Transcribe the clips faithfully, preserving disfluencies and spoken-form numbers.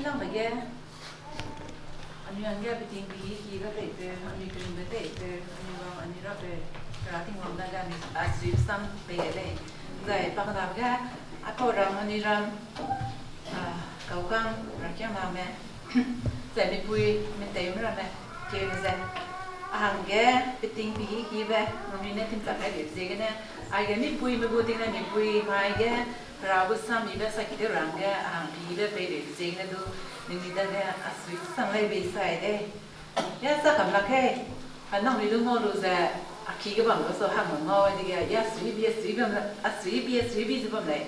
Dangbe ge, anui hangge peting pehî kibe peipeu, anui keringbe peipeu, anui wang, anui rabe, Hera Tingwang dage anui a sui sam pei lei. Zai pa kenabe ge, aipau ram, anui ram, a, kaukang, rakiangname, zai mipui, meteime ramme, keu ze, a hangge peting pehî kibe, nangnui ne timchak kai beibe ziegene, aige mipuime gu tingne mipui mai ge, Hera gu sam yibe saki tew ra hangge, a hang pehîbe pei beibe ziegene du, ningnui dage a sui sang lei bei sai de. Ya sa kam lak hei, a nangnui du ngau lu ze, a ki ge bam lu so hang ngau dege, ya sui bi, a sui bam, a sui bi, a sui bi ze bam lei.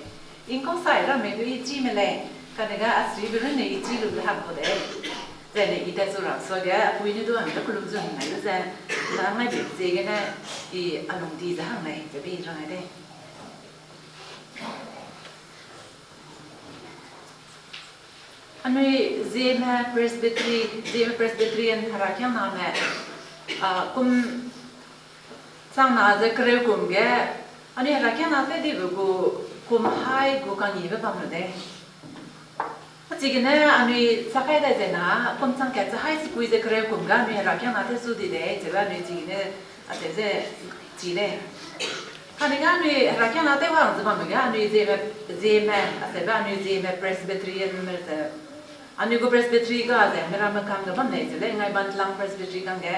Ingkau sai ramme du i chîme lei, kane ga a suibe runne i chî lu ze hang kau de. Zai ne i tat zu ra suage, a pui ne du hangge kelum zu hang nai lu ze, na ngai beibe ziegene, i a lung di ze hang lei, ze bi rang ai de. Anui Zeme Presbytery, Zeme Presbyterian herakiangname, a, kum changna ze kereu kum ge, anui herakiangna tew dibe gu kum hai gu kangyibe bam lu de. Achigene anui chakai dai zena, kum chang kat ze hai sekui ze kereu kum ge anui herakiangna tew su di lei, zebe anui chigene acheu ze chi lei. Kane ga anui herakiangna tew wang ze bamme ge anui Zeme, Zeme, acheube anui Zeme Presbyterian me ze, anui gu Presbytery ga ze miramme kangge bam lei ze lei, Ngaibantlang Presbytery kangge.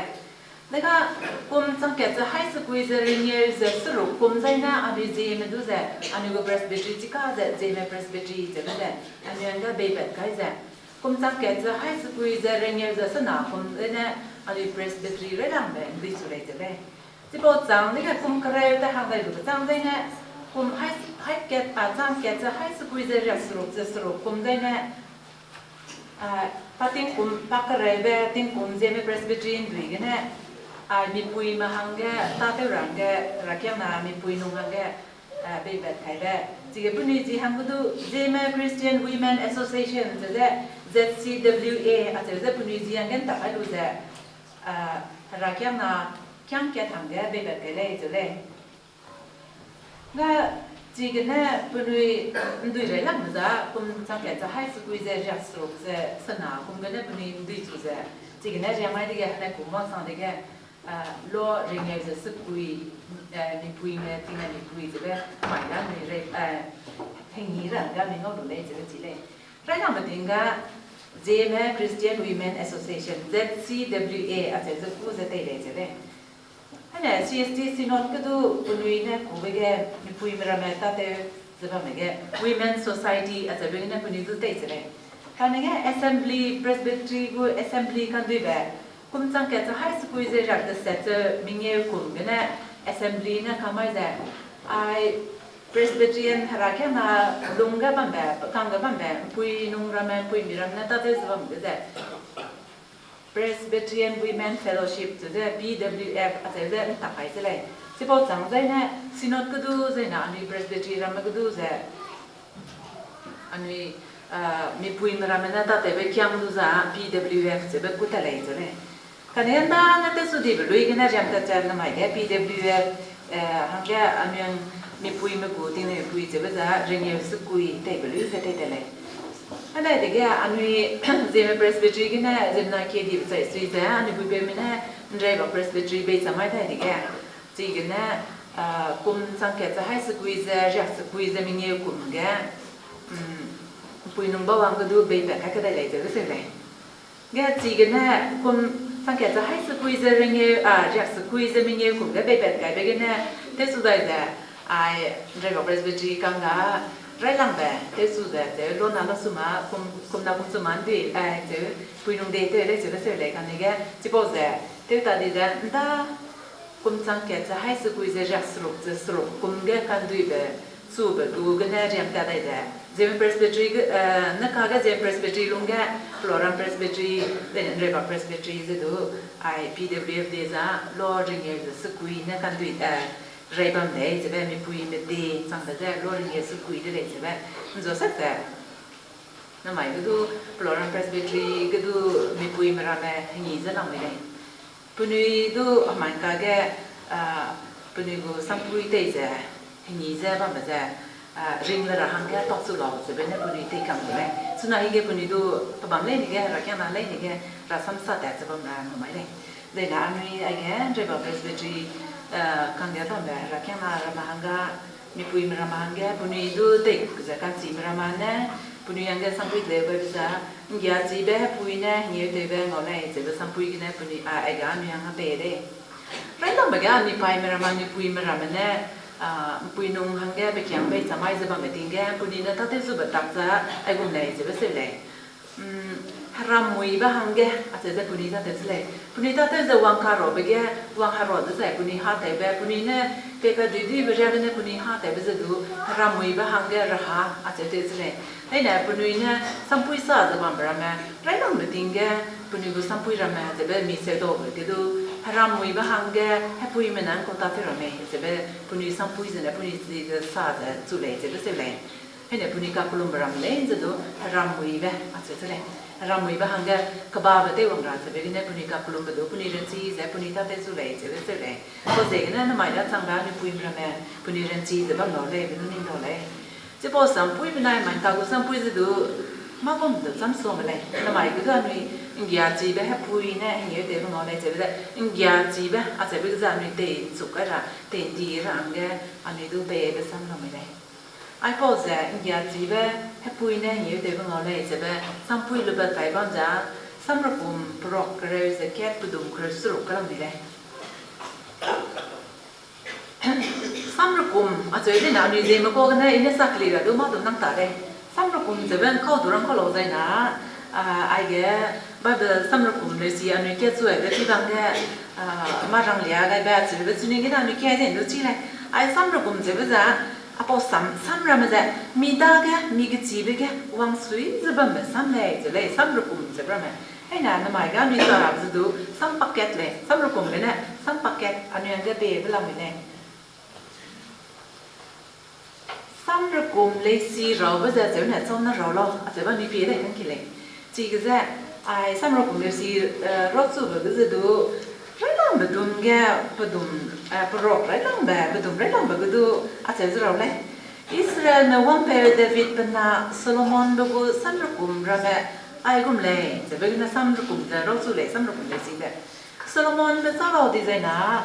Dega kum chang kat ze hai sekui ze rengeu ze seruk kum zaine anui Zeme du ze, anui gu Presbytery chika ze, Zeme Presbytery zebe ze, anui hangge beipat kai ze. Kum chang kat ze hai sekui ze rengeu ze sena kum zaine anui Presbytery railangbe ndui chu lei ze lei. Chipau chang dege kum kereu te hang dai lube chang zaine, kum hai, hai kat, a, chang kat ze hai sekui ze riak seruk ze seruk kum zaine, a, pa tingkum, pa kereube tingkum Zeme Presbytery ndui gene, a, mipuime hangge, tâtew ra hangge, herakiangna mipui nung hangge, a, beipat kaibe. Chige penui ji hangge du Zeme Christian Women Association ze ze, Z C W A, acheu ze penui ji hangge ntak kai lu ze, a, herakiangna kiang kat hangge beipat kai lei cheu lei. Ga chigene penui ndui railangbe za kum chang kat ze hai sekui ze riak seruk ze sena kum gene penui ndui chu ze, chigene riamai dege henai kum wang sang dege, a, lo rengeu ze sekui, a, mipuime tingne mipui zebe mai ga anui rei, a, hengi ra ga anui ngau lu lei zebe chi lei. Railangbe ting ga Zeme Christian Women Association, Z C W A, acheu ze ku ze tei lei ze lei. Ane C S T Synod ke du penui ne kube ge mipuime ramme tâtew ze bamme ge Women Society acheube gene penui du tei ze lei. Kane ge Assembly, Presbytery gu Assembly kanduibe, kum chang kat ze hai sekui ze riak teset ze mengeu kum gene Assembly ne kamai ze, ai Presbyterian herakiangna lungge bambe, kangge bambe, mpui nung ramme, mpuimi ramme ne tâtew ze bam ge ze Presbyterian Women Fellowship ze ze P W F acheu ze ntak kai ze lei. Chipau chang zaine Synod ke du zaine anui Presbytery ramme ke du ze anui, a, mipuime ramme ne tâtewbe kiang du za P W F zebe ku ta lei ze lei. Kane nda ne tew su dibe lui gene riam tat ze namai ge P W F, eh, hangge anui mipuime gu tingne mipui zebe za rengeu sekui teibe lui ze tei de lei. Adai dege anui Zeme Presbytery gene ziemmena kedibe chai sui ze anui puipeume ne Nreiba Presbytery bei chamai dai dege. Chigene, a, kum chang kat ze hai sekui ze riak sekui ze mengeu kum ge, mm, pui nung bau hangge du beipat kai kedai lei zebe seu lei. Ge chigene kum chang kat ze hai sekui ze rengeu, a, riak sekui ze mengeu kum ge beipat kaibe gene, tew su dai ze, ai, Nreiba Presbytery kangga railangbe tew su ze, zeu lona la suma, kum, kum na kum suma ndui, ai, zeu pui nung de tew lei zebe seu lei kane ge, chipau ze, tew ta di ze, nda, kum chang kat ze hai sekui ze riak seruk ze seruk kum ge kanduibe, sube gu gene riam ta dai ze, Zeme Presbytery ge, eh, ne kage Zeme Presbytery lungge, Ploram Presbytery, eh, Nreiba Presbytery ze du, ai P W F de za, lo rengeu ze sekui ne kandui, eh, rei bam lei, zebe mipuime de, changbe ze, lo rengeu sekui de lei, zebe, nzo sak ze. Namai ge du, Ploram Presbytery ge du, mipuime ramme, hengi ze lang mui lei. Penui du, amai kage, ah, penui gu sampui tei ze, hengi ze bambe ze, ah, ring le ra hangge pakchu lau zebe ne penui tei kam lu lei. Chuna hige penui du pebam leine ge, herakiangna leine ge, rasam sa tat ze bam ra numai lei. Zai na anui aige Nreibang Presbytery, eh, kangge bambe herakiangna ramme hangge, mipuime ramme hangge, penui du tei ze ka'nchime ramme ne, penui hangge sampui leu bai be za, ’nggiachibe hepui ne hengeu tewbe ngau lei, zebe sampui gene penui, a, aige anui hangge pei lei. Railangbe ge anui paime ramme, mipuime ramme ne, a, ’mpuinung hangge pekiang bei chamai ze bamme ting ge, penui ne tâtew zube tak ze aigum lei, zebe seu lei. Mm, herammuibe hangge, acheu ze penui tâtew ze lei. Penui tâtew ze wang karabe ge, wang hera de zai penui hâtewbe, penui ne peipat duiduibe riagene penui hâtewbe ze du, herammuibe hangge raha, acheu tew ze lei. Leine penui ne sampui sa ze bambe ramme, railangbe ting ge, penui gu sampui ramme, zebe mi seudaube ge du, herammuibe hangge, hepuime ne ’ngkau tâtew ramme, zebe penui sampui zene penui zi ze sa ze chu lei, zebe seu lei. Heine penui kakellumbe ramme lei ze du, herammuibe, acheu ze lei. Herammuibe hangge, kebabe teiwang ra zebe gene penui kakellumbe du, penui ranchi ze penui tâtew zu lei, zebe seu lei. Pau ziegene namai da changbe anui puime ramme, penui ranchi ze bam lau lei, be du ning dau lei. Chipau sampui benai mai ka gu sampui ze du, mâ gum du cham suame lei. Namai ge du anui ’nggiachibe hepui ne hengeu tewbe ngau lei, zebe ze ’nggiachibe, acheube ge ze anui teichu kai ra, tei'ndi ra hangge, anui du peibe sam lamui lei. Aipau ze ’nggiachibe hepui ne hengeu tewbe ngau lei, zebe sampui lube tai bam ze, Samrekum perok kereu ze kat pedum kereu seruk kalam di lei. Samrekum, acheu dina anui ziemme kau gene, i ne sakli ra du mâ du nang ta lei. Samrekum zebe ’ngkau du rang kau lau zai na, a, aige, Bible Samrekum leusi anui kat chuaibe chi bang ge, a, mâ ranglia gaibe, acheube chine gene anui kat de du chi lei. Ai Samrekum zebe ze, apau sam, samramme ze, mi dage, mi gechibe ge, wangsui ze bambe sam lei, ze lei, Samrekum zebe ramme. Heine namai ge anui sa rabe ze du, sampakat lei, Samrekum gene, sampakat, anui hangge peibe lamui lei. Samrekum leusi raube ze cheu ne chau ne rau lau, acheube anui pie dai kangki lei. Chige ze, ai Samrekum leusi, eh, rau chube ge ze du, railangbe dum ge, pedum, eh, perok railangbe, pedum railangbe ge du, acheu ze rau lei. Israelme wangpeu Davidbe na Solomonbe gu Samrekum ramme aigum lei, zebe gene Samrekum ze rau chu lei, Samrekum leusi ze. Solomonbe châ lau dizai na,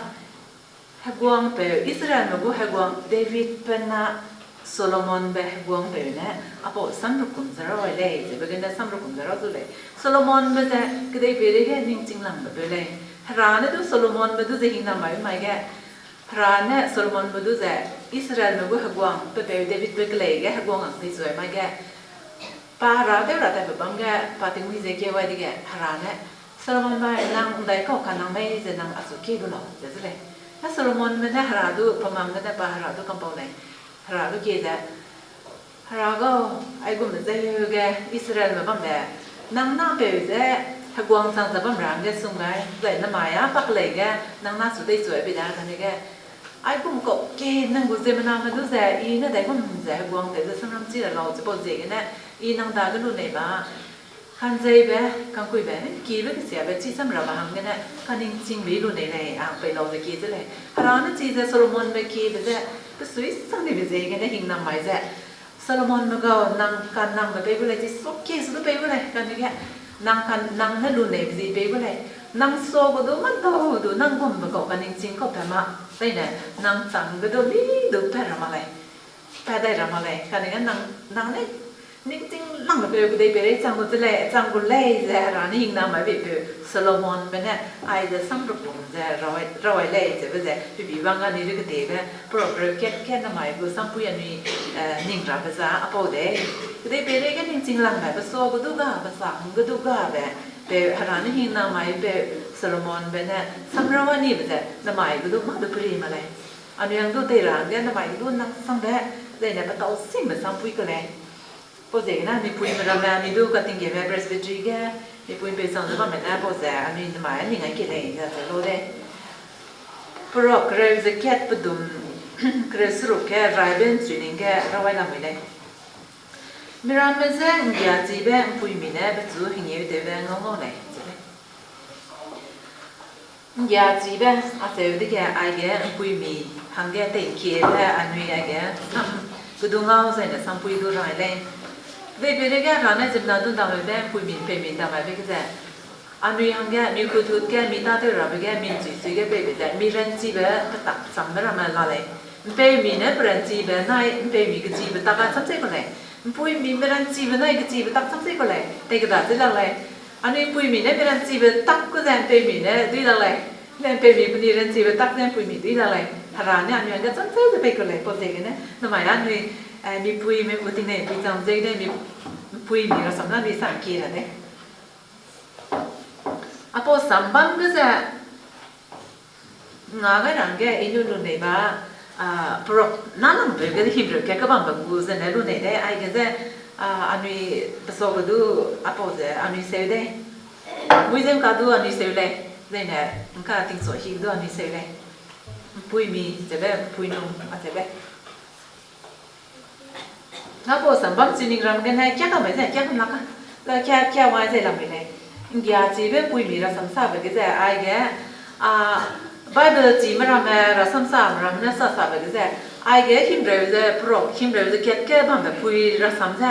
heguangpeu, Israelme gu heguang Davidbe na Solomonbe heguangpeu ne, apau Samrekum ze rau ai lei, zebe gene Samrekum ze rau zu lei. Solomonbe ze kedeipeirei ge ningching langbe peu lei. Hera ne du Solomonbe du ze hingnam mai mai ge, Hera ne Solomonbe du ze Israelme gu heguang, pe peu Davidbe kelei ge heguang hang teichuai mai ge, pa hera tew ra tatbe bam ge, pa tingmui ze kie wai dege, Hera ne, Solomonbe, nang ’ndaikau kanang mei ze nang achu kie du lau, ze ze lei. Na Solomonbe ne Hera du, pe mang gene pa Hera du kampau lei. Hera du kie ze, Hera gau, aigum ze heuge Israelme bambe, nang napeu ze heguang chang ze bam ra hangge sum gai, zai nemai â pak lei ge, nang na chu teichuai bei da kane ge, aigum kau kie nang gu ziemmename du ze, i ne daigum ze heguang tew ze samram chi ra lau, chipau ziegene, i nang dage lunei ba, kanzeibe, kangkuibe, kibe kesiabe chi samrabe hanggene, kaningchingbe i lunei lei, a pei lau ze kie ze lei. Hera ne chize Solomonbe kiebe ze, pesui sang dibe ziegene hingnam mai ze, Solomonbe gau, nang kanangbe pei gu lei, chi suakie su du pei gu lei, kane ge, nang kan, nang ne luneibe zi pei gu lei, nang sua gu du, mâdau du, nang gumbe kau kaningching kau pat ma, zaine, nang chang ge du, mi du pat ra mak lei, pat dai ra mak lei, kane ge nang, nang ne, ningching langbe peu kedeipeirei chang gu ze lei, chang gu lei ze Hera ne hingnam mai beipeu Solomonbe ne, aize Samrekum ze rau ai, rau ai lei zebe ze, pibi bang ga ni de ketebe, perok reu kat kat namai gu sampui anui, eh, ning rabe za apau de. Kedeipeirei ge ningching langbe, pe sua ge du ga, pe sa hung ge du gabe, peu Hera ne hingnam mai peu Solomonbe ne, samrau a nibe ze, namai ge du mâ du peri mak lei. Anui hang du tei ra hangge namai ge du nang sangbe, zaine petâu singbe sampui ke lei. Pau ziegene mipuime ramme, anui du katinggeme Presbytery ge, mipuime pei chang ze bamme ne pau ze, anui nemai a ning ai ke lei, ze ze lau lei. Perok kereu ze kat pedum, kereu seruk ge raibe ’nchui ning ge rawai lamui lei. Miramme je ’nggiachibe ’mpuimi ne pechu hengeu tewbe ngau ngau lei, ze lei. ’Nggiachibe acheu dege aige ’mpuimi hangge tei'ngkiebe anui aige sam kedungau zaine sampui du rai lei. Dei peireige Hera ne ziemmena du ndambe, ’mpuimi ’mpeumi ndambe ge ze, anui hangge mi kutut ge, mi tâtew rabe ge, mi ’nchui chui ge peibe ze, mi ranchibe petak changme ramme la lei. ’Mpeumi ne peranchibe nai ’mpeumi kechibe tak a cham sei ku lei. ’Mpuimi mi ranchibe nai kechibe tak cham sei ku lei. Tei keda chi lak lei. Anui ’mpuimi ne mi ranchibe tak ku ze ’mpeumi ne dui lak lei. Ne ’mpeumi penui ranchibe tak ze ’mpuimi dui lak lei. Hera ne anui hangge cham cheu ze pei ku lei, pau ziegene. Namai anui, eh, mipuime gu tingnei pui chang ziegene mi, ’mpuimi rasam na mi sam kie ra lei. Apau sam bam ge ze, nga gai ra hangge i lu lu nei ba, ah, perok na nang peu ge himreu ke kebambe gu zene lu nei de, aige ze, ah, anui pesau ge du apau ze anui seu de. Mui ze ’ngka du anui seu lei, zeine ’ngka tingsa hi du anui seu lei. ’Mpuimi, zebe, ’mpuinung, a zebe. Apau sam bam chi ning ram gene kia kam ze kia kam lak a. Ka kia, kia wai ze lam mi lei. ’Nggiachibe ’mpuimi rasam sabe ge ze, aige, a, Bible chime ramme, rasam same ramme ne sa sabe ge ze, aige himreu ze, perok himreu ze kat ge bambe pui rasam ze,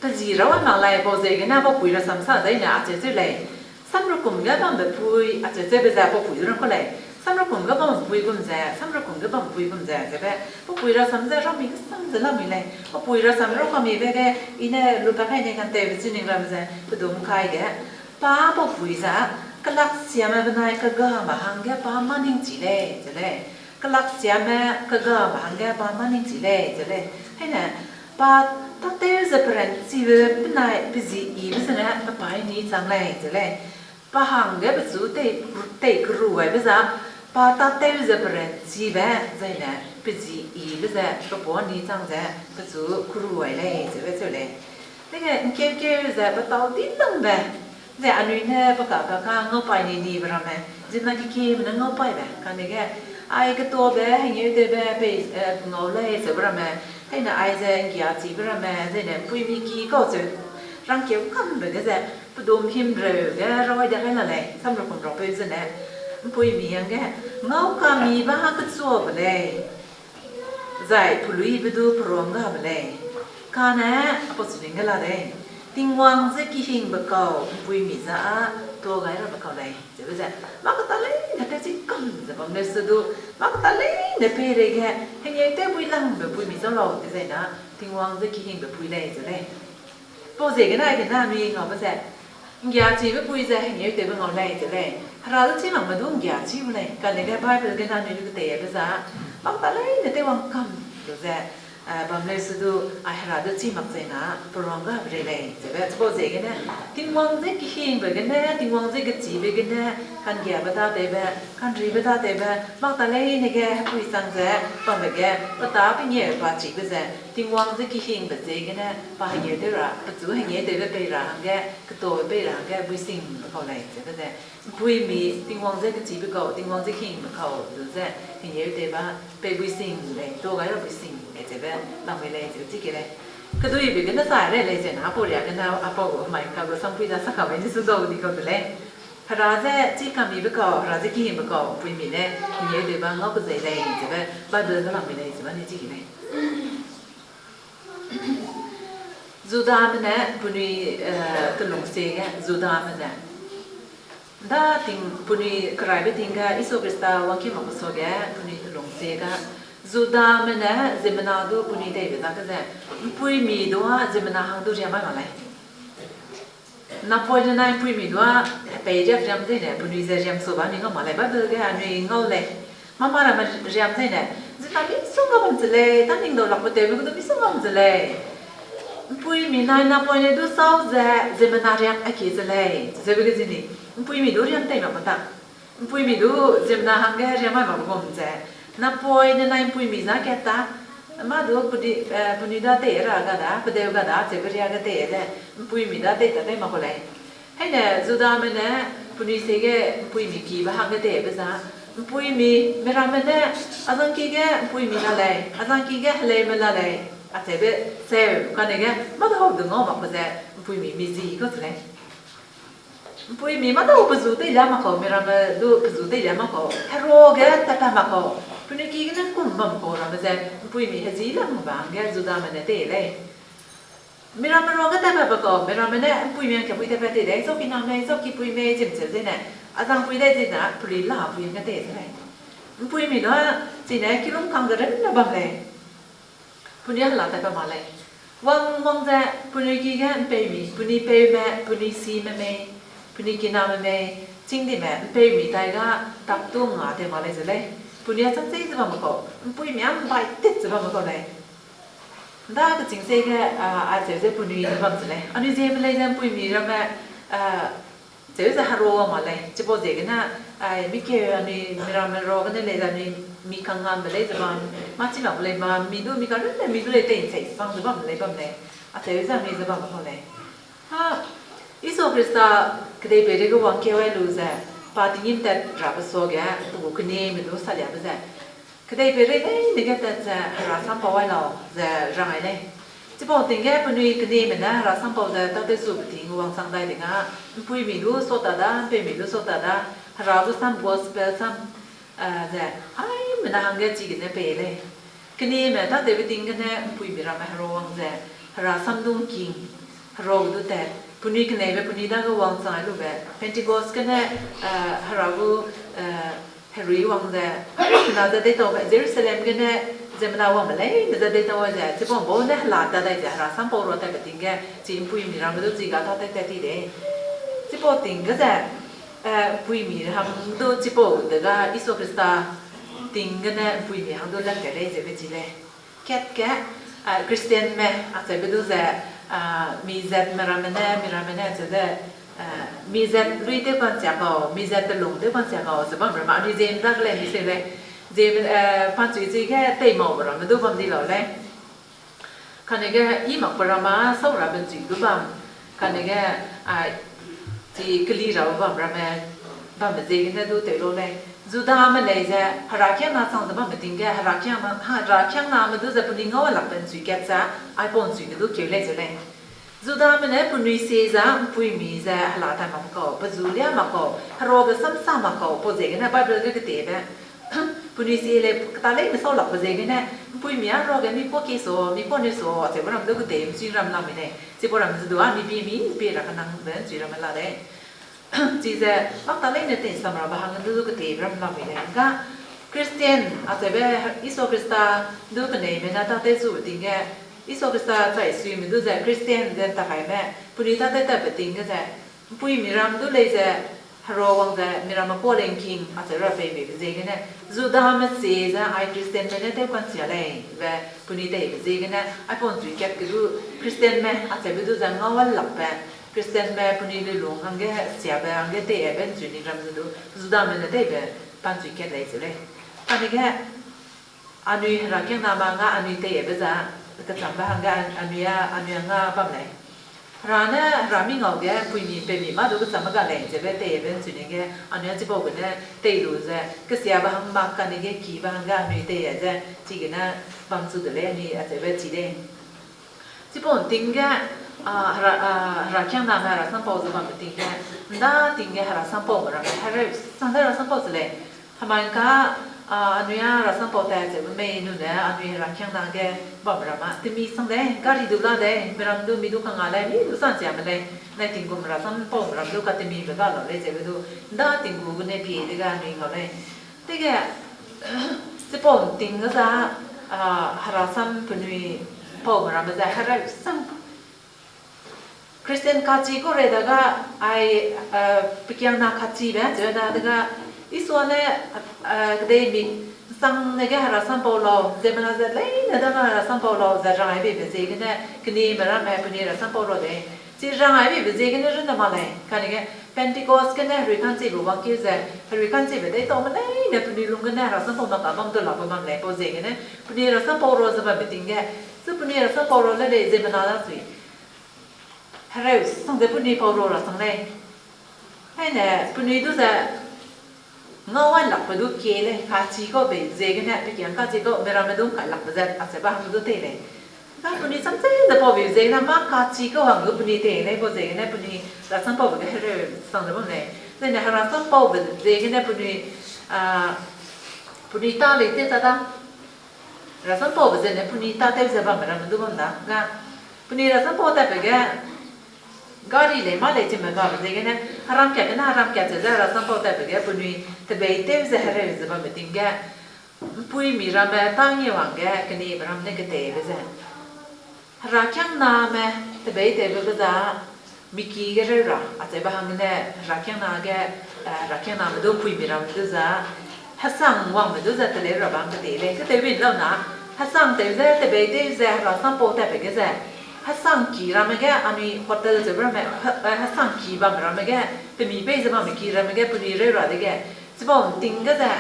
pe zi ra wang lak lei, pau ziegene pau pui rasam sa zeine acheu cheu lei. Samrekum ge bambe pui acheu cheube ze pau pui du rang ku lei. Samrekum ge bambe pui gum ze, samrekum ge bambe pui gum ze, zebe, pau pui rasam ze rami kesang ze lamui lei. Pau pui rasam ra kamibe ge, i ne lupa kai ne kantewbe chi ning ram ze, pedum kai ge, pa pau pui za, kelaksiame benai kegame hangge pa mâ ningchi lei, ze lei. Kelaksiame kegame hangge pa mâ ningchi lei, ze lei. Heine, pa tâtew ze peranchibe benai pe zi yibe zene pe paî ni chang lei, ze lei. Pa hangge pechu tei, tei keru aibe za, pa tâtew ze peranchibe, zaine pe zi yibe ze pe paî ni chang ze pechu keru ai lei, zebe cheu lei. Dege ’ngkeukeu ze pe tau di langbe, ze anui ne pe ka pe ka ngaupai ni nibe ramme, ziemmena kekieme ne ngaupaibe, kane ge, ai ketabe, hengêutewbe, pei, eh, ngau lei zeube ramme, heine aize ’nggiachibe ramme, zeine ’mpuimi ki kau cheu, rangkeu kambe ge ze, pedum himreu ge rawai de kai la lei, samrekum rapeu zene, ’mpuimi hangge, ngau kamibe ha kechuabe lei. Zai peluibe du peruang gabe lei. Kane, apau chining ge la lei. Tingwang ze kihingbe kau, ’mpuimi za â, tuâ gai rabe kau lei. Zebe ze, mâ keta leine tewchi kam ze bam leu se du, mâ keta leine peireige, hengêutew pui langbe ’mpuimi zau lau, dezai na, Tingwang ze kihingbe pui lei, ze lei. Pau ziegene aigene anui ngaube ze, ’nggiachibe pui ze hengêutewbe ngau lei, ze lei. Hera du chî makme du ’nggiachi gu lei. Kane ge Bible gene anui lu keteibe za, mâ keta leine tewwang kam lu ze, eh, bam leu se du, ai Hera du chî mak zai na, peruang gabe rei lei, zebe. Chipau ziegene, Tingwang ze kihingbe gene, Tingwang ze kechibe gene, ka'nggiabe tâtewbe, ka'nribe tâtewbe, mâ keta leine ge hepui chang ze, bambe ge, pe tâ pe ngie pa chibe ze, Tingwang ze kihingbe ziegene, pa hengêutew ra, pechu hengêutewbe pei ra hangge, ketabe pei ra hangge, buisingbe kau lei, zebe ze. ’Mpuimi, Tingwang ze kechibe kau, Tingwang ze kihingbe kau, zu ze, hengêutewbe, pei buising lei, tuâ gai ra buising lei, zebe, lamui lei, zebe chî ke lei. Keduibe gene sa rei lei zene, apau ria gene, apau gu mai ka gu sampui da sa ka bai ni su dau di kau de lei. Hera ze chî kamibe kau, Hera ze kihingbe kau, ’mpuimi ne, hengêutewbe ngau kezei lei, zebe, Bible ge lamui lei, zebe ni chî ke lei. Judame ne penui, eh, telungsie ge, Judame ze. Da ting, penui keraibe ting ge, Jisu Khrista wangkeu makbe suage, penui telungsie ga. Judame ne ziemmena du penui teibe dage ze, ’mpuimi du â ziemmena hang du riam mai mak lei. Napoine nai ’mpuimi du â, hepei riak riam zene, penui ze riam su ba anui ngau mak lei, Bible ge anui ngau lei. Mâ mâ ramme riam zene, ziemmena misongga bam ze lei, tâ ning dau lakbe tewbe ge du misongga bam ze lei. ’Mpuimi nai napoine du sau ze, ziemmena riak a kie ze lei, zeube ge zini, ’mpuimi du riam tei makbe ta. ’Mpuimi du ziemmena hangge riam mai makbe gum ze, napoine nai ’mpuimi za kat ta, mâ du penui, eh, penui da tei ra ga da, pedeu ga da, zeube riage tei ze, ’mpuimi da tei ta tei mak ku lei. Heine Judame ne penui sie ge ’mpuimi kibe hangge teibe za, ’mpuimi, miramme ne, a zangki ge ’mpuimi la lei, a zangki ge heleume la lei, acheube seu, kane ge, mâ dau du ngau makbe ze, ’mpuimi mi zi kau ze lei. ’Mpuimi mâ dau pe zu teilia mak kau, miramme du pe zu teilia mak kau, herua ge tatpat mak kau, penui ki gene ’ngkum bam kau ramme ze, ’mpuimi hezi lam ba hangge Judame ne tei lei. Miramme ruage tatbe kau, miramme ne ’mpuimi hangkapui tatbe tei de, zau kiname, zau kipuime, chim cheu zene, a zangpui de zene, pelui lapui hangge tei ze lei. ’Mpuimi du, chine kilung kang ze runne bam lei. Penui hela tatbe ma lei. Wang wang ze, penui ki ge ’mpeumi, penui peume, penui sime mei, penui kiname mei, chîngdime, ’mpeumi tai ga, tak tu nga tew ma lei ze lei. Penui a chang chei ze bamme kau, ’mpuimi a ’mbai tit ze bamme kau lei. ’Nda kechîng sei ge, a, acheu ze penui ze bam ze lei. Anui ziemme lei ze ’mpuimi ramme, a, cheu ze herua ma lei. Chipau ziegene, ai, mikeu anui miramme ruagene lei ze anui mi kangngambe lei ze bam, mâ chi mak lei ma, mi du mi karunne mi du lei tei ’nchei sang ze bam lei bam lei. Acheu ze anui ze bam kau lei. A, Jisu Khrista kedeipeirei ge wangkeu ai lu ze, pa tinggîm tat rabe suage, pe gu kenieme du saliabe ze, kedeipeirei leine ge tat ze Hera sam pau ai lau ze rang ai lei. Chipau ting ge penui kenieme ne Hera sam pau ze tâtew zube ting wangchang dai ting a, ’mpuimi du sota da, ’mpeumi du sota da, Hera gu sam gospel sam, a, ze, aimena hangge chigene pei lei. Kenieme tâtewbe ting gene ’mpuimi ramme herua wang ze, Hera sam du ’ngking, herua gu du tat, penui keneibe penui dage wangchang ai lube, Pentecost gene, a, Hera gu, a, herui wang ze, aimena ze deitaube, Jerusalem gene, ziemmena wangbe leine ze deitau ze, chipau bau ne hela ta dai ze, Hera sam pau rua tatbe ting ge, chi ’mpuimi ramme du chi ga tâtew tat ti de. Chipau ting ge ze, eh, ’mpuimi hang du chipau de ga Jisu Khrista ting gene ’mpuimi hang du lam kat lei zebe chi lei. Kat ge, eh, Christianme acheube du ze, ah, mi zatme ramme ne, mi ramme ne acheu ze, eh, mi zat lui tew kansia kau, mi zat telung tew kansia kau, ze bam ramme, anui ziem dage lei mi seu lei. Ziem, eh, panchui chi ge tei maube ramme du bam di lau lei. Kane ge i makbe ramme sau rabe ’nchui du bam, kane ge, a, chi keli rabe bam ramme, bambe ziegene du tew lau lei. Judame lei ze, herakiangna chang ze bambe ting ge, herakiangna, herakiangname du ze penui ngau lakbe ’nchui kat ze, aipau ’nchui ge du keu lei ze lei. Judame ne penui sie ze, ’mpuimi ze, hela tai mak kau, pe zu lia mak kau, heruage samsa mak kau, pau ziegene Bible ge ketebe, penui sie lei keta leine sau lakbe ziegene, ’mpuimi a ruage mi kuâ ki sa, mi kuâ ne sa, acheube ram du ketei ’nchui ram lamui lei. Chipau ram ze du a, mi pie mi, mi pie ra kenangbe ’nchui ramme la lei. Chize, makta leine tei'nsam rabe hang du du ketei ram lamui lei. Ga Christian acheube Jisu Khrista du keneime ne tâtew zube ting ge, Jisu Khrista chai suime du ze Christian ze ’ntakaime, penui tâtew tatbe ting ge ze, ’mpuimi ram du lei ze, herua wang ze, mi ramme kuâ lei ’ngking acheu ra pei beibe ziegene, Judame sie ze, ai Christianme ne tew kansia lei, be penui teibe ziegene, aipau ’nchui kat ge du Christianme acheube du ze ngau a lakbe, Christianme penui lulung hangge siabe hangge teibe ’nchui ning ram ze du, Judame ne teibe pa ’nchui kat lei ze lei. Kane ge, anui herakiangname nga anui teibe ze, kechambe hangge an-, anui a, anui a nga bam lei. Hera ne, Hera mi ngau ge, ’mpuimi ’mpeumi mâ du kechambe ga lei, zebe teibe ’nchui ning ge, anui a chipau gene tei lu ze, kesiabe hang mak kane ge kibe hangge anui tei ze, chigene bam chu de lei, anui acheube chi lei. Chipau ting ge, a, hera, a, herakiangname hera sam pau ze bambe ting ge, ’nda ting ge hera sam paume ramme, hereu sang de hera sam pau ze lei. Hemai ka, a, anui a hera sam pau tat cheube mei nune, anui herakiangna ge bam ramme, temi sang de, gari du la de, mi ram du mi du kanga lei, mi du sansiame lei, nai tinggum hera sam paume ram du katemibe ga lau lei zebe du, ’nda ting gu gene pie dege anui ngau lei. Dege, chipau ting ge za, a, hera sam penui paume ramme ze hereu sang Christian kachi kau rei dage, ai, eh, pekiangna kachibe, cheu da dege, Isua ne, eh, kedei mi, ’nsangne ge hera sam pau lau, ziemmena zat leine dage hera sam pau lau, ze rang ai beibe ziegene, kenime ramme penui hera sam pau ra de. Chi rang ai beibe ziegene runne mak lei, kane ge Pentecost gene herui ka'nchibe wangkeu ze, herui ka'nchibe deitaume leine penui lung gene hera sam pau mak ka bam du lakbe bam lei, pau ziegene, penui hera sam pau ra ze bambe ting ge, zu penui hera sam pau ra le lei ziemmena da sui. Hereu sang ze penui pau ra ra sang lei. Aine, penui du ze ngau ai lakbe du kie lei, kachi kau bei ziegene, pekiang kachi kau, mi ramme du ’ngkai lakbe zat, acheube hang du tei lei. Ga penui cham chei ze pau bei ziegene, mâ kachi kau hang du penui tei lei, pau ziegene penui hera sam paube ge hereu sang ze bam lei. Zene hera sam paube ziegene penui, a, penui tâ lei te ta da. Hera sam paube zene penui tâtew ze bamme ramme du bam da. Ga, Penui rasam pau tatbe ge, gari lei mâ lei chime gabe ziegene, heram kat gene heram kat ze ze rasam pau tatbe ge, penui tebeîtew ze hereu ze bamme ting ge, ’mpuimi ramme tâ ngi wangge, kenime ram ne keteibe ze. Herakiangname tebeîtewbe ge za, miki ge reu ra, acheube hanggene, herakiangna ge, eh, herakiangname du ’mpuimi ramme du za, hesang wangme du ze teleu ra bam ketei lei, keteibe lau na, hesang tew ze, tebeîtew ze, herasam pau tatbe ge ze, hesangki ramme ge, anui hotel zeube ramme, he-, eh, hesangki bamme ramme ge, pemi pei ze bamme ki ramme ge, penui reu ra dege, chipau ’nting ge ze,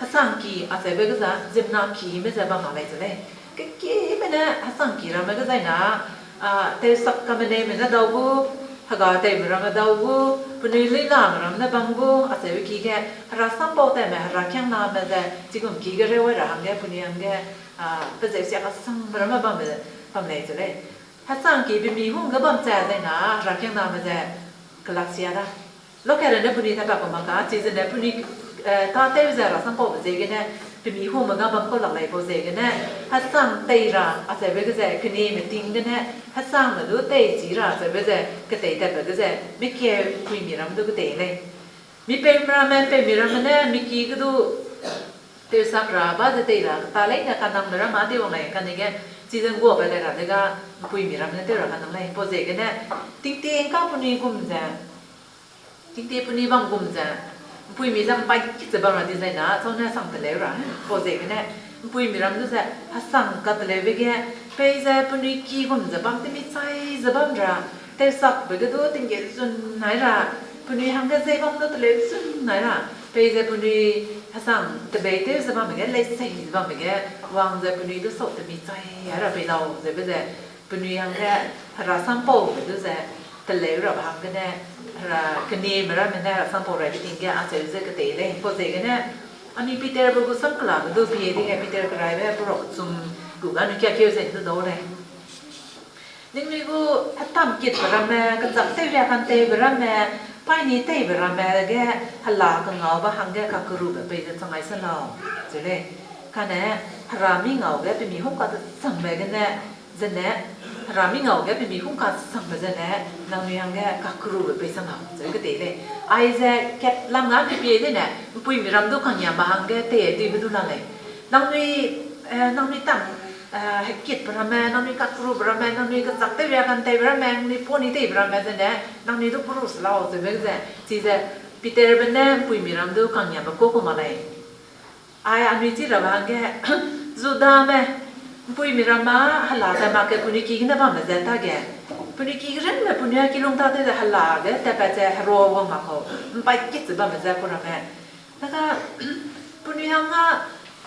hesangki acheube ge za, ziemmenakime ze bam mak lei ze lei. Kekieme ne hesangki ramme ge zai na, ah, tewsak kameneime ne dau gu, hega tewme ramme dau gu, penui luilame ramme ne bam gu, acheube ki ge, herasam pau tatme, herakiangname ze, chigum ki ge reu ra hangge, penui hangge, ah, pezeu sia kasangbe ramme bambe, bam lei ze lei. Hesangki pemi hung ge bam cha zai na, herakiangname ze, kelak sia da. Lokat rene penui ne pa ku mak ka, chizene penui, eh, tâtew ze rasam paube ziegene, pemi hungme ga bam kau lak lei pau ziegene, hesang tei ra, acheube ge ze, kenime ting gene, hesangme du tei chi ra, acheube ze, ketei tatbe ge ze, mekeu ’mpuimi ram du ketei lei. Mipeume ramme, ’mpeumi ramme ne, miki ge du, tewsak ra, ba ze tei ra, ta leine kanangme ramme tew wang lei, kane ge, chize ’ngguabe dai ra dega, ’mpuimi ramme ne tew ra kanang lei, pau ziegene, tingting ka penui gum ze, tingting penui bam gum ze, ’mpuimi ze ’mpai kit ze bam ra di zai na, chau ne sang teleu ra, pau ziegene, ’mpuimi ram du ze, hesang kateleube ge, peize penui ki gum ze bam temi chai ze bam ra, tewsakbe ge du tingge zun nai ra, penui hangge zei bam du teleu zun nai ra, peize penui hesang tebeîtew ze bamme ge, leisei ze bamme ge, wang ze penui du sau temi chai ra pei lau zeube ze, penui hangge hera sampaube du ze, teleu rabe hanggene, hera kenime ramme ne hera sampau raibe ting ge acheu ze ketei lei, pau ziegene, anui Peterbe gu samkelabe du pie dege Peter keraibe perok chum gu ga anui kiakeu ze du dau lei. Ningnui gu hetam kitbe ramme, kechâk tewria kanteibe ramme, paîni teibe ramme ge hela kengaube hangge kakerube pei ze chang ai se lau, ze lei. Kane, hera mi ngau ge pemi hung kachangbe gene, zene, hera mi ngau ge pemi hung kachangbe zene, nangnui hangge kakerube pei chang lau, ze ketei lei. Aize kat lam ga pie pie dene, ’mpuimi ram du kangiambe hangge tei duibe du la lei. Nangnui, eh, nangnui tam, eh, hekitbe ramme, nangnui kakerube ramme, nangnui kechâk tewria kanteibe ramme, nangnui paîni teibe ramme zene, nangnui du keru se lau zeube ze, chize Peterbe ne ’mpuimi ram du kangiambe ku ku mak lei. Ai anui chi rabe hangge, Judame, ’mpuimi ramme hela ze mak ke penui ki gene bamme ze tage, penui ki gerengme penui a kilung tâtew ze hela ge tatpat ze herua wang mak kau, ’mpai kit ze bamme ze ku ramme. Daga, penui hangge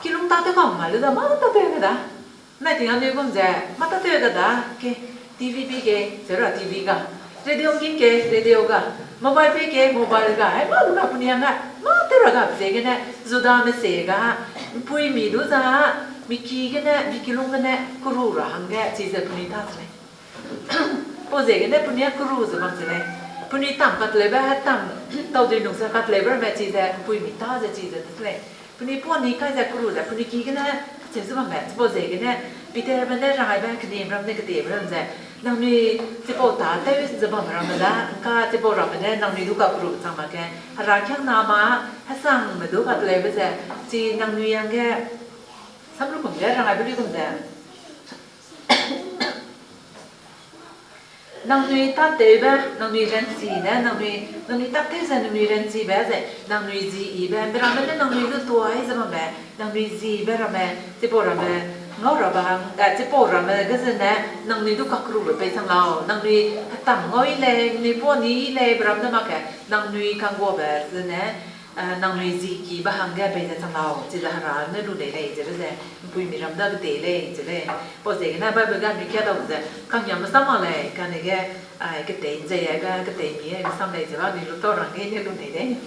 kilung tâtew kam ma lu da, mâ tâtew ge da. Nai ting anui gum ze, mâ tâtew ge da, ke, TV pi ke, ze ra TV ga. Radio king ke, radio ga. Mobile pi ke, mobile ga. Ai, mâ lu ga penui hangge, mâ tew ra ga ziegene, Judame se ga, ’mpuimi du za, mi ki gene, mi kilung gene, keru ra hangge, chize penui tâ se lei. Pau ziegene penui a keru ze bam se lei. Penui tam kateleube, hetam, tau dui nung ze kateleube ramme chize, ’mpuimi tâ ze chize te lei. Penui paîni kai ze keru ze, penui ki gene, cheu ze bamme, chipau ziegene, Peterbe ne rangaibe, kenime ram ne keteibe ram ze, nangnui chipau tâtew ze bamme ramme da, ’ngka chipau ramme ne, nangnui du kakerube chang mak ge, herakiangna ma, hesangme du kateleube ze, chi nangnui hangge, samrukum ge rangaibe luigum ze. Nangnui tâtewbe, nangnui ranchi ne, nangnui, nangnui tâtew ze nangnui ranchibe ze, nangnui ji yibe, miramme ne nangnui du tuai ze bambe, nangnui ji yibe ramme, chipau ramme, ngau rabe hang, eh, chipau ramme ge zene, nangnui du kakerube pei chang lau, nangnui hetam ngau yi lei, nangnui paîni yi lei, be ram ne mak ke, nangnui kangguabe zene, eh, nangnui ji kibe hangge pei ze chang lau, chize hera ne lu lei lei, zebe ze, ’mpuimi ram da ketei lei, ze lei. Pau ziegene Bible ga anui kia dau ze, kangiambe sam mak lei, kane ge, ai, ketei ’nzei aibe, ketei mi aibe sam lei, zebe anui lu tau rangge ne lu nei lei.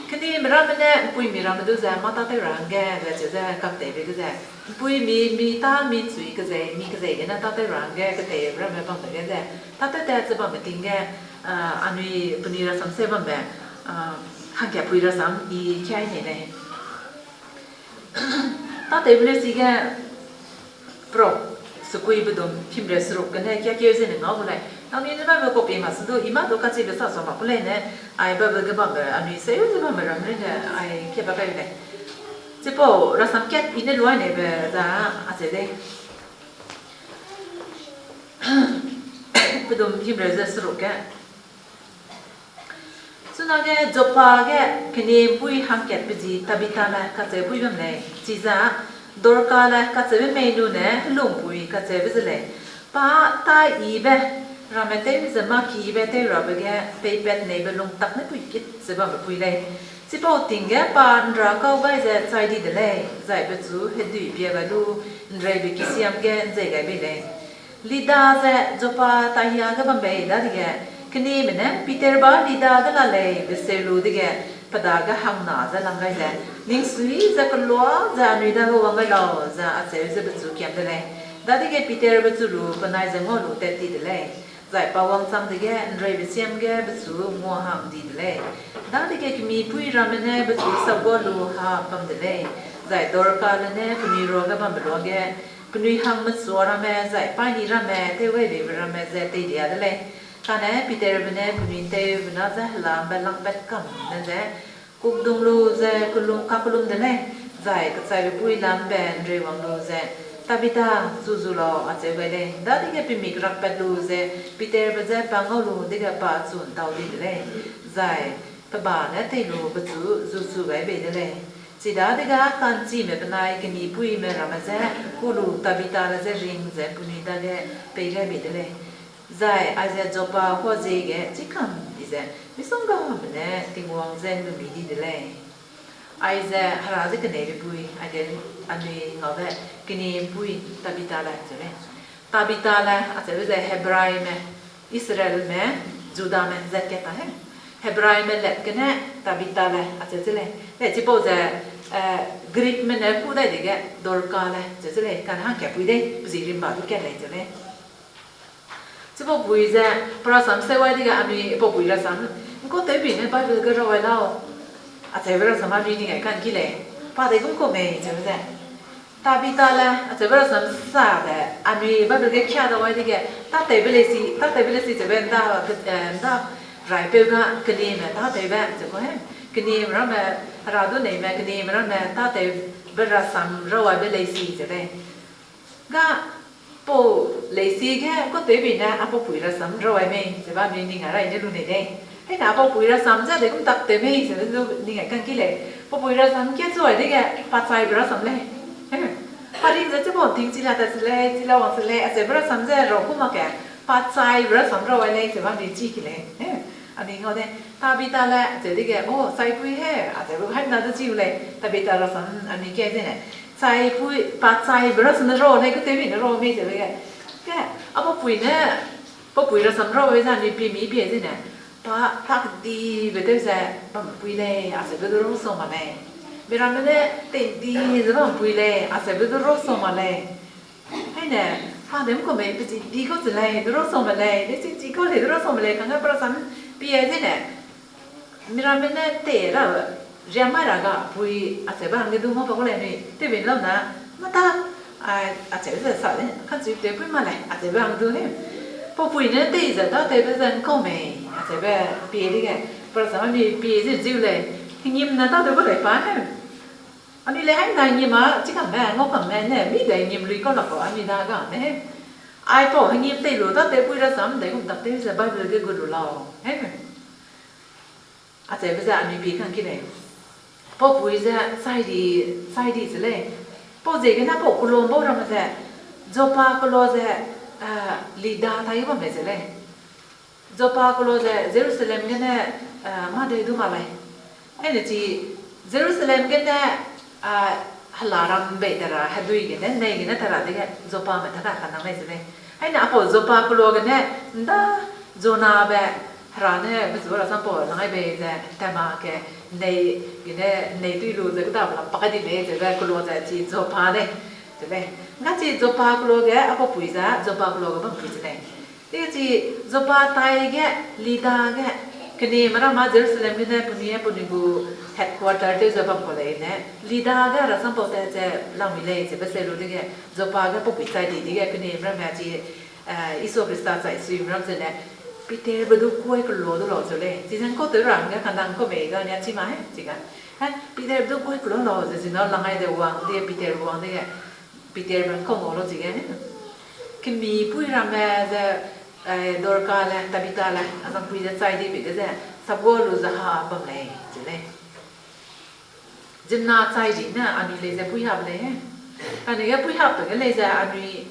Kenime ramme ne, ’mpuimi ramme du ze, mâ tâtew ra hangge, ze cheu ze, kapteibe ge ze. ’Mpuimi, mi tâ, mi ’nchui kezei, mi kezei gene tâtew ra hangge, keteibe ramme bambe ge ze. Tâtew tat ze bamme ting ge, ah, anui penui rasam se bambe, ah, hangkapui rasam i kiai nei lei. Tâtewbe lesi ge, pro, Sekui bedum himreu seruk gene kiakeu zene ngau gu lei. Nangnui ne Bible copy mak se du, i mâ du kachibe sa sa mak ku lei ne, ai Bible ge bambe, anui seu ze bambe ram rine, ai keba kai lei. Chipau rasam kat i ne luai neibe za acheu lei. Pedum himreu ze seruk ge. Chunage Joppa ge kenimpui hangkatbe ji Tabitale kacheupui bam lei, chize Dorkale kacheube mei lu ne helungpui kacheube ze lei. Pa tâ yibe ramme tew ze mâ kibe tew rabe ge peipat neibe lung tak ne pui kit ze bambe pui lei. Chipau ting ge pa ’nra kau gai ze chai di de lei, zai pechu hedui pia gai lu ’nreibe kisiam ge ’nzei gai bei lei. Lidda ze Joppa taihia ge bam bei dadege, kenime ne Peterbe Lidda ge la lei be seu lu dege, pe dage hangna ze lang gai ze, Ningsui ze kelua ze anui dage wang gai lau, ze acheu ze pechu kiam de lei. Dadege Peterbe chu lu penai ze ngua lu tat ti de lei. Zai pa wangchang dege ’nreibe siam ge pechu ngua hang di de lei. Dadege kemipui ramme ne pechu sapgua lu ha bam de lei. Zai Dorkale ne penui ruage bambe luage, penui hangmesua ramme zai paîni ramme tew gai beibe ramme ze teilia de lei. Kane Peterbe ne penui ’nteube na ze helambe langpat kam ne ze kukdung lu ze kelum, kakellum de lei, zai kechaibe pui lambe ’nreu wang lu ze, Tabita, chu zu lau, acheu gai lei. Dadege pemik rakpat lu ze Peterbe je pa ngau lu dege pa chu ’ntau di de lei, zai pe ba ne tei lu pechu zu chu gai bei de lei. Chidadege ka'nchime benai kemipuime ramme je ku lu Tabitale je ring ze penui dage pei gai bei de lei. Zai aize Joppa huaziege chîkam di ze misonggame ne Tingwang je ’nlumi di de lei. Aize Hera ze keneibe pui, aige anui ngaube kenimpui Tabitale cheu lei. Tabitale acheube ze Hebraime, Israelme, Judame zat kat ta he. Hebraime let gene Tabitale acheu ze lei. Lei chipau ze, eh, Greekme ne ku dai dege Dorkale cheu ze lei, kane hangkatpui dei, pe zi rimba du kat lei cheu lei. Chipau pui ze, pe rasam seu ai dege anui pau pui rasam, ’ngkau tewbi ne Bible ge raw ai lau, acheube rasam anui ning ai ka'ngki lei, pa dei gum kau mei cheu ze. Tabitale acheube rasam sa de, anui Bible ge kia da ai dege, tâtewbe leisi, tâtewbe leisi cheube ’nda, eh, ’nda raipeu ga kenime tâtewbe cheu ku he. Kenime ramme, Hera du neime, kenime ramme tâtewbe rasam raw aibe leisi cheu lei. Ga pau leisi ge ’ngkau tewbi ne a pau pui rasam raw ai mei cheu ba anui ning ai rai ne lu nei lei. Hei ne a pau pui rasam ze dei gum tak tew mei cheu du ning ai ka'ngki lei. Pau pui rasam kat chu ai dege pa chaibe rasam lei. Pa ring ze chipau ting chi la tat se lei, chi la wang se lei, acheube rasam ze raw ku mak ge, pa chaibe rasam raw ai lei cheu ba anui chi ki lei. Anui ngau de, Tabitale cheu dege, o, chaipui he, acheube haimena du chi u lei, Tabita rasam anui kia zene. Chaipui, pa chaibe rasam ne raw lei, gu tewbi ne raw mei cheu lei ge. Ge, a pau pui ne, pau pui rasam raw ai ze anui pie mi pie zene. Pa, pa kedibe tew ze bampui lei, acheube du raw sa mak lei. Miramme ne tei di ze bampui lei, acheube du raw sa mak lei. Hei ne, pa dem kau mei pe zi di kau ze lei, du raw sa mak lei, de chi chi kau lei, du raw sa mak lei, kangge pe rasam pie zene. Miramme ne tei ra, riam mai ra ga pui, acheube hangge du ngau pa kau lei nui, tewbe lau na, mata, a, acheu ze sa de, ka'nchi tewpui mak lei, acheube hang du he. Pau pui ne tei ze tâtewbe ze ’ngkau mei, acheube pie dege, pe rasam anui pie ze ziu lei, hengim ne tâtew kau lei pa he. Anui lei haimena hengim a, chikamme, ngaukangme ne, mi de hengim lui kau lak kau anui dagame he. Aipau hengim tei lu tâtewpui rasam dei gum tak tew ze Bible ge gu lu lau he. Acheube ze anui pie ka'ngki lei. Pau pui ze chai di, chai di ze lei. Pau ziegene pau keloa bau ramme ze, Joppa keloa ze, eh, Lidda tai bam lei ze lei. Joppa keloa ze Jerusalem gene, eh, mâ dei du mak lei. Hei ne chi Jerusalem gene, ah, hela ram bei ta ra, hedui gene, nei gene ta ra dege Joppame ta ra kanang lei ze lei. Hei ne apau Joppa keloa gene, ’nda Jonabe Hera ne pechu rasam pau lang ai bei ze, tat mak ge, nei gene, nei tui lu ze kedabe lam pa kai di lei, zebe keloa ze chi Joppa lei. Ze lei. Nga chi Joppa keloa ge, apau pui ze, Joppa keloa ge bampui ze lei. Dege chi Joppa tai ge, Lidda ge, Keneme ramme Jerusalem gene penui e penui gu headquarter tew ze bam kau leine, Lida ge Hera sam pau tat ze lamui lei ze be seu lu dege, Joppa ge pau pui chai di dege keneme ramme chi, eh, Jisu Khrista chai suime ram zene, Peterbe du kuai kela du lau ze lei. Chize ngkau tew ra hangge kanang kau mei ga nia chi ma he, chi ga. He, Peterbe du kuai kela lau ze, zina lang ai de wang de, Peterbe wang dege, Peterbe ngkau ngau lau chige. Kemipui ramme ze, eh, Dorka le, Tabita le, azangpui ze chai dibe ge ze, sapga lu ze ha bam lei, ze lei. Ziemmena chai di ne anui lei ze puîhap lei he. Kane ge puîhapbe ge lei ze anui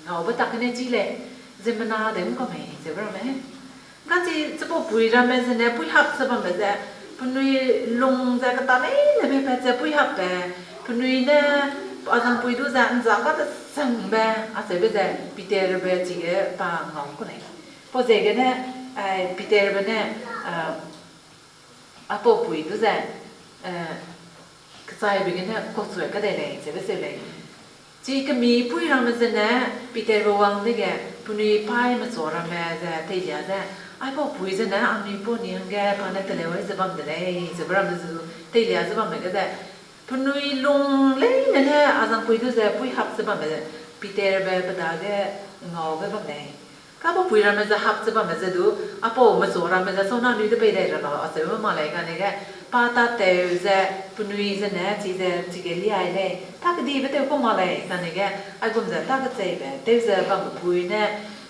ngaube tak gene chi lei, ziemmena de ngkau mei ze be ramme he. Gachi chipau pui ramme zene puîhap ze bambe ze, penui lung ze keta leine be pat ze puîhapbe, penui ne azangpui du ze nza ka te sangbe, acheube ze Peterbe chige pa ngau ku lei. Pau ziegene, eh, Peterbe ne, eh, aipau pui du ze, eh, kechaibe gene kuakchu kadei lei, zebe seu lei. Chi kemipui ramme zene, Peterbe wang dege, penui paî mechua ramme ze teilia ze, aipau pui zene, anui pau ni hangge pa ne teleu ai ze bam de lei, zebe ramme zu teilia ze bamme ge ze, penui lung leine ne azangpui du ze puîhap ze bamme ze, Peterbe pe dage ngaube bam lei. Kapau pui ramme ze hap ze bamme ze du, aipau mechua ramme ze sauna nui de pei dai ra lau, acheube mak lei kane ge, pa tâtew ze, penui zene, chize, chige liai lei, ta kedibe tew ku mak lei, kane ge, aigum ze ta kecheibe tew ze bambe pui ne,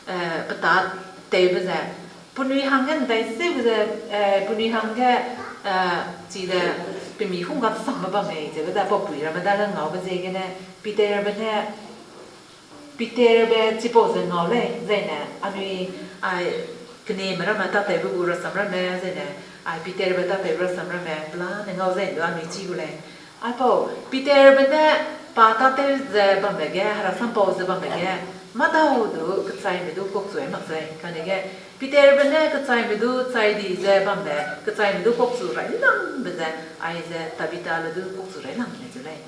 eh, pe tâtewbe ze, penui hangge ndai zeu ze, eh, penui hangge, eh, chize, pemi hung ga sangbe bam lei, zebe ze pau pui ramme dage ngaube ziegene, Peterbe ne, Peterbe chipau ze ngau lei, zaine, anui, ai, keneme ramme tâtewbe gu rasam ramme, zaine, ai, Peterbe tâtewbe rasam ramme, pelane ngau zai du anui chi gu lei. Aipau, Peterbe ne pa tâtew ze bambe ge, hera sam pau ze bambe ge, mâdau du kechaime du kuakchu ai mak zai, kane ge, Peterbe ne kechaime du chai di ze bambe, kechaime du kuakchu railangbe ze, aize Tabitale du kuakchu railang lei zu lei.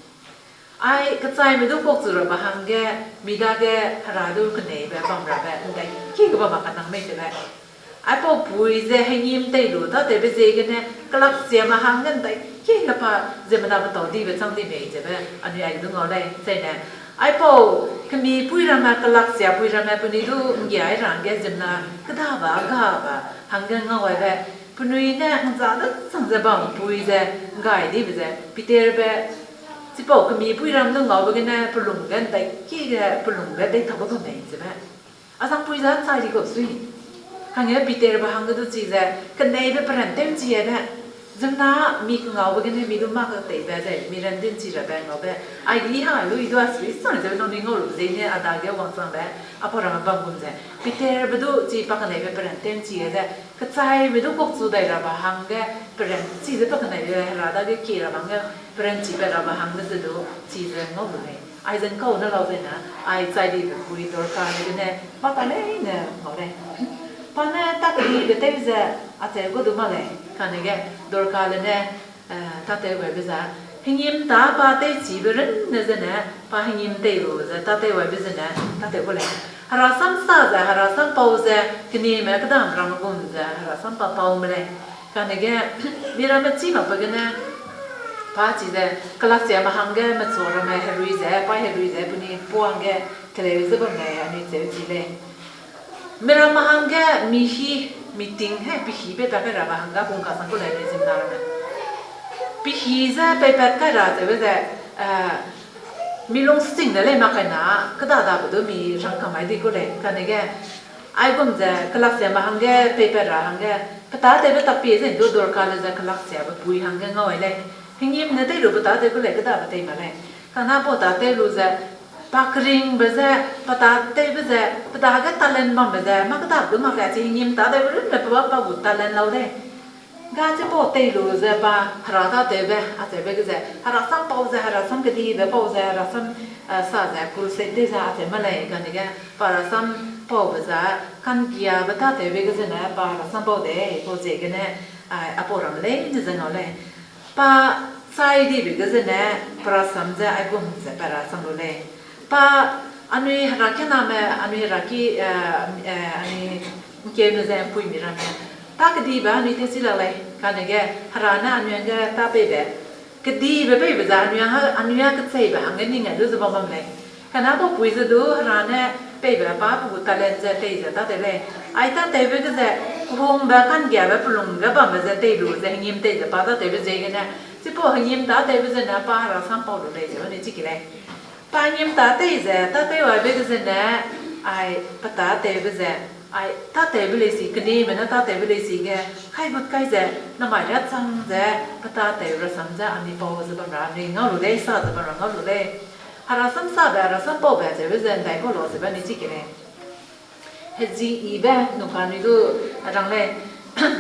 Ai kechaime du kuakchu rabe hangge, mi dage hera du keneibe bam rabe, ndai ki ge bam ma kanang mei tebe. Aipau pui ze hengîm tei lu tâtewbe ziegene, kelaksiame hangge ndai ki ge pa ziemmena petau dibe chang di mei zebe, anui ai du ngau lei, zaine. Aipau, kemipui ramme, kelaksia pui ramme, penui du nggiai ra hangge ziemmena kedabe, gabe, hangge ngau aibe, penui ne ngza de chang ze bam pui ze, nggai dibe ze, Peterbe, chipau kemipui ram du ngaube gene, pelung ge ndai ki ge, pelung ge deitau bam mei zebe. Azangpui ze chai di kau sui. Kane Peterbe hangge du chize, keneibe peran tew chi ade. Ziemmena mi kengaube gene mi du mâ keteibe ze, mi ran din chi rabe ngaube. Aige ha lu i du a sui sang ze nangnui ngau lu ze ne a dage wangchangbe, apau ramme bam gum ze. Peterbe du chi pa keneibe peran tew chi ade. Kechaime du kuakchu dai rabe hangge, peran chize pa keneibe hera dage kie rabe hangge, peran chibe rabe hangge ze du, chize ngau lu lei. Aize ngkau ne lau zene, ai chai dibe pui Dorka le gene, mâ ka leine ngau lei. Pa ne tâ kedibe tew ze, acheu gu du mak lei, kane ge, Dorkale ne, eh, tâtew gaibe ze, hengîm tâ pa tewchibe runne zene, pa hengîm tei lu ze tâtew gaibe zene, tâtew gu lei. Hera sam sa ze, hera sam pau ze, kenime kedam ramme gum ze, hera sam pa pau me lei. Kane ge, mi ramme chî makbe gene, pa chize, kelaksiame hangge, mechua ramme herui ze, paî herui ze, penui puang ge, teleu ze bam lei, anui cheu chi lei. Mi ramme hangge, mi hî, meeting he, pehî peipat kai rabe hangge, hung kasang ku lei, mi ziemmena ramme. Pehî ze peipat kai ra cheube ze, eh, mi lungsing de lei mak kai na, keda dabe du mi rangkam ai di ku lei, kane ge, aigum ze kelaksiame hangge, peipat ra hangge, pe tâtewbe tak pie ze du Dorkale ze kelaksiabe pui hangge ngau ai lei. Hengîm ne tei lu pe tâtew ku lei, kedabe tei mak lei. Kane pau tâtew lu ze, pa keringbe ze, pe tâtewbe ze, pe dage talent bambe ze, mâ kedabe du mak kai chi hengîm tâtewbe runne pe ba pa gu talent lau lei. Ga chipau tei lu ze pa hera tâtewbe, acheube ge ze, hera sam pau ze, hera sam kedibe pau ze, hera sam, eh, sa ze, crusade tew ze, acheu ma lei, kane ge, pa hera sam paube ze, ka'nggiabe tâtewbe ge zene, pa hera sam pau de, pau ziegene, ai, apau ramme leine ze ngau lei. Pa chai dibe ge zene, pe rasam ze aigum ze pe rasam lu lei. Pa anui herakianame, anui heraki, eh, eh, anui ngkeu ne ze mpuimi ramme. Tâ kedibe anui tewchi lak lei, kane ge Hera ne anui hangge tâ peibe, kedibe peibe ze anui a, anui a kecheibe hangge ning ai lu ze bam bam lei. Kane aipau pui ze du Hera ne peibe pa pe gu talent ze tei ze tâtew lei. Ai tâtewbe ge ze, kehungbe ka'nggiabe pelung ge bambe ze tei lu ze hengîm tei ze pa tâtewbe ziegene, chipau hengîm tâtewbe zene pa Hera sam pau lu lei ze bam ni chiki lei. Pa hengîm tâ tei ze tâtew aibe ge zene, ai pe tâtewbe ze, ai tâtewbe leisi, kenime ne tâtewbe leisi ge, kai gut kai ze, namai riâ chang ze, pe tâtew rasam ze, anui pau ze bam ra, anui ngau lu lei, sa ze bam ra ngau lu lei. Hera sam sabe, Hera sam paube zeube ze ’ndaikau lau ze bam ni chiki lei. Heji yibe, nungka anui du rang lei,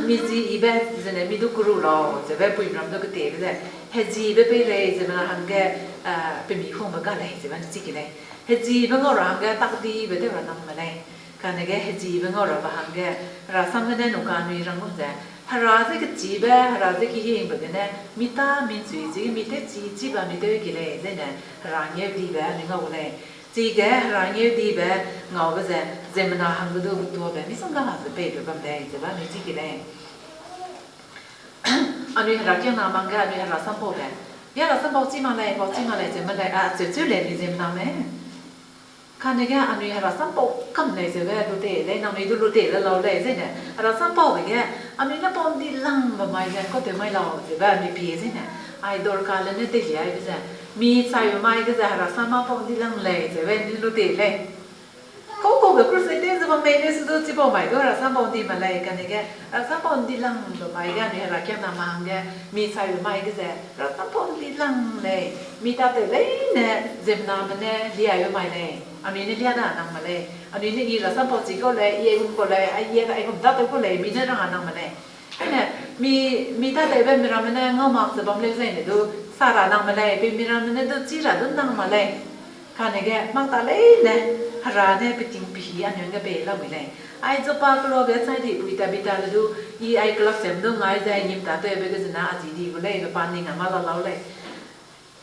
mi ji yibe zene mi du keru lau zeube puimiram du ketebe ze, heji yibe pei lei ziemmena hangge, ah, pemi hungbe ga lei ze bam ni chiki lei. Heji yibe ngau ra hangge tâ kedibe tew ra nang me lei. Kane ge heji yibe ngau rabe hangge, Hera sam gene nungka anui rang gum ze, Hera ze kechîbe, Hera ze kehingbe gene, mi tâ mi ’nchui chige mi tewchi chibe mi tew ki lei, zene Hera ngeudibe anui ngau gu lei. Chige Hera ngeudibe ngaube ze, ziemmena hangge du ketuabe misongga ze peibe bam lei ze bam ni chiki lei. Anui herakiangna mang ge anui Hera sam paube, ya Hera sam pau chi mak lei, pau chi mak lei, ze mak lei, a, cheu cheu lei anui ziemmename. Kane ge anui Hera sam pau kam lei zeube lu tei lei, nangnui du lu tei le lau lei, zene Hera sam paube ge, anui ne pau ’ndi langbe mai ze kau tew mai lau zeube anui pie zene, ai dorka le ne teilia aibe ze, mi chaibe mai ge ze Hera sam mâ pau ’ndi lang lei zeube anui lu tei lei. Kau kaube crusade tew ze bam mei lei se du chipau mai du Hera sam pau ’ndi mak lei, kane ge Hera sam pau ’ndi langbe mai ge anui herakiangna mang ge, mi chaibe mai ge ze Hera sam pau ’ndi lang lei, mi tâtew leine ziemmename ne liaibe mai lei, anui ne lia da nang mak lei, anui ne i Hera sam pau chi kau lei, i aigum kau lei, a i aigum tâtew kau lei, mi ne rang a nang mak lei. Aine, mi, mi tâtewbe miramme ne ngau mak ze bam leu zaine du, sa ra nang mak lei, pe miramme ne du chî ra du nang mak lei. Kane ge mak ta leine, Hera ne peting pehî anui hangge pei lamui lei. Ai Joppa keloa ge chai di pui Tabita le du, i ai kelak sem du ngai ze ngîm tâtewbe ge zena a ji di gu lei, be pa ning a mâ la lau lei.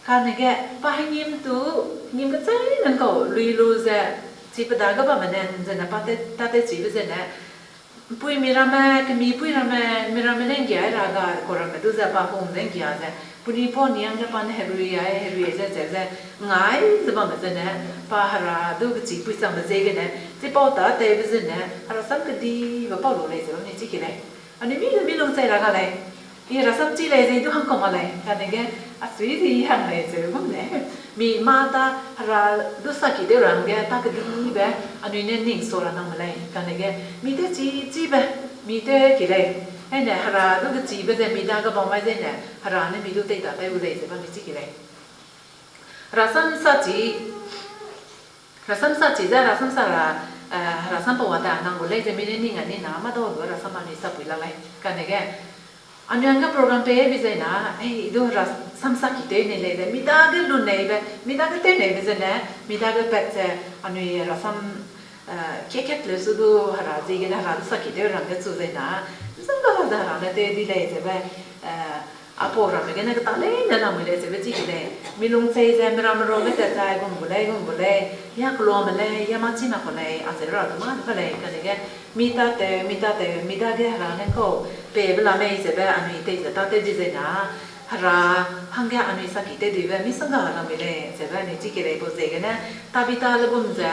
Kane ge pa hengîm tu, hengîm kecheîne ’ngkau lui lu ze, chipe dage bamme ne zene pa te, tâtewchibe zene, ’mpuimi ramme, kemipui ramme, miramme ne ’nggia ra ga kau ramme du ze pa hung ze ’nggia ze, penui pau niang ge pa ne herui ai, herui ze, ze, ze, ngai ze bamme zene, pa Hera du kechî pui changbe ziegene, chipau tâtewbe zene, Hera sam kedibe pau lu lei ze bam ni chiki lei. Anui mi, mi lung chei ra ga lei. I Hera sam chi lei ze i du hang kau mak lei. Kane ge, a sui ze i hang lei ze gum lei. Mi mâ ta Hera du saki tew ra hangge, tâ kedibe, anui ne ning sa ra nang mak lei. Kane ge, mi tewchi chibe, mi tew ki lei. Aine Hera du kechîbe ze mi dage bam mai zene, Hera ne mi du tei tâtew gu lei ze bam ni chiki lei. Hera sam sa chi, Hera sam sa chi ze Hera sam sa ra, eh, Hera sam pau wa da nang gu lei ze mi ne ning a ni na mâ dau du Hera sam anui sapui la lei. Kane ge, anui hangge program pei bi zai na, eh, i du Hera sam saki tew nei lei ze, mi dage lu neibe, mi dage tew neibe zene, mi dage pat ze, anui Hera sam, eh, kat kat leu su du Hera ziegene Hera du saki tew rangge chu zai na, zangga ze Hera ne tew di lei zebe, eh, apau ramme gene keta leine lamui lei zebe chiki lei. Mi lung chei ze miramme rau ge tat zai gum gu lei, gum gu lei, ya keloame lei, ya mâ chî mak kau lei, acheu ra du mâ de ka lei, kane ge, mi tâtew, mi tâtew, mi dage Hera ne kau peibe la mei zebe anui tei ze tâtew di zai na, Hera hangge anui saki tew dibe misongga lamui lei zebe anui chiki lei pau ziegene, Tabita le gum ze,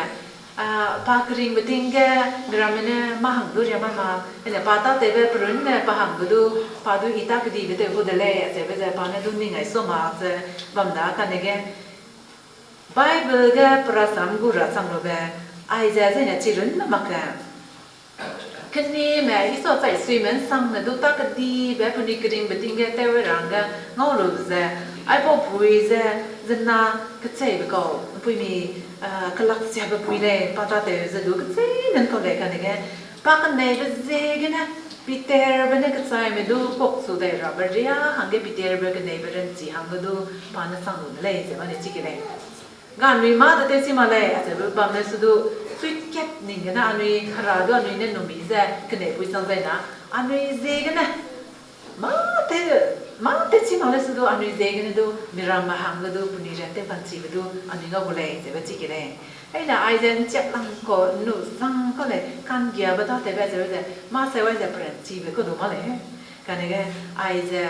ah, pa keringbe ting ge, miramme ne mâ hang du riam ma ma, ene pa tâtewbe perunne pa hangge du, pa du i tâ kedibe tew gu de lei, acheube ze pa ne du ning ai sa mak ze bam da kane ge, Bible ge pe rasam gu ra chang lube, aize zene chi runne mak ge. Kenime Isua chai suime ’nsangne du tâ kedibe penui keringbe ting ge tew ra hangge ngau lu ze, aipau pui ze, zena kecheibe kau, ’mpuimi, ah, kelaksiabe pui lei, pa tâtew ze du kecheîne ’ngkau lei kane ge, pa keneibe ziegene, Peterbe ne kechaime du kuak su dai rabe riâ hangge Peterbe keneibe ranchi hangge du pa ne chang lu de lei ze bam ni chiki lei. Ga anui mâ de tewchi mak lei, acheube bam ne su du, suikat ning gene anui Hera du anui ne numi ze keneipui chang zai na, anui ziegene, mâ te, mâ tewchi mak lei su du anui ziegene du, miramme hangge du, penui ran tew ka'nchibe du, anui ngau gu lei, zebe chiki lei. Heine aize ’nchiak lang kau, ’nnu zang kau lei, ka'nggiabe tâtewbe acheu ze, mâ seu aize peranchibe kau du mâ lei. Kane ge aize,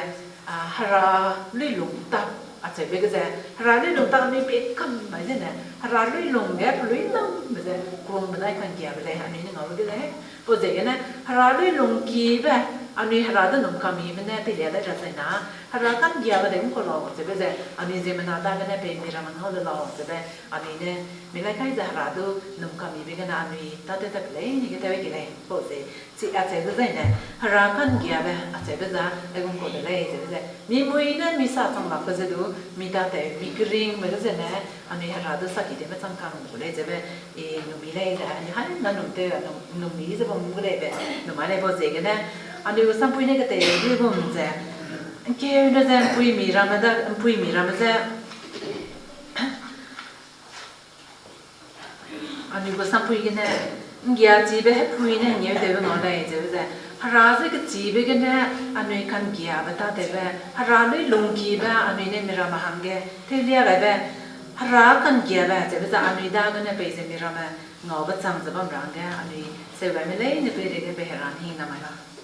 a, hera luilung tak acheube ge ze, hera luilung tak anui pie kam bai zene, hera luilung ge peluinambe ze, kungbe dai ka'nggiabe lei, anui ne ngaube ge lei. Pau ziegene, hera luilung kibe, anui hera du num kamibe ne teilia dai ra zai na, hera ka'nggiabe de ’ngkau lau, zebe ze, anui ziemmena dagene pei mi ramme ngau le lau, zebe, anui ne, mi lai kai ze hera du num kamibe gene anui tâtew tat lei, ni ge tew ki lei, pau ze, chi acheu de zai ne, hera ka'nggiabe acheube za, aigum kau de lei, zebe ze, mi mui ne mi sa chang lakbe ze du, mi tâtew, mi keringbe ge zene, anui hera du saki deme chang kam gu lei, zebe, i num mi lei ze, anui hai na num tew, num, num mi ze bam gu lei be, num mai lei pau ziegene, anui gu sampui ne ketei di gum ze, ’ngkeu ne ze ’mpuimi ramme da, ’mpuimi ramme ze, anui gu sampui gene, ’nggiachibe hepui ne hengeu tewbe ngau lei, zebe ze, hera ze kechibe gene, anui ka'nggiabe tâtewbe, hera luilung kibe, anui ne mi ramme hangge, teilia gaibe, hera ka'nggiabe, zebe ze, anui dagene pei ze mi ramme, ngaube chang ze bam ra hangge, anui seu gaime leine peireige pei hera ne hing namai la.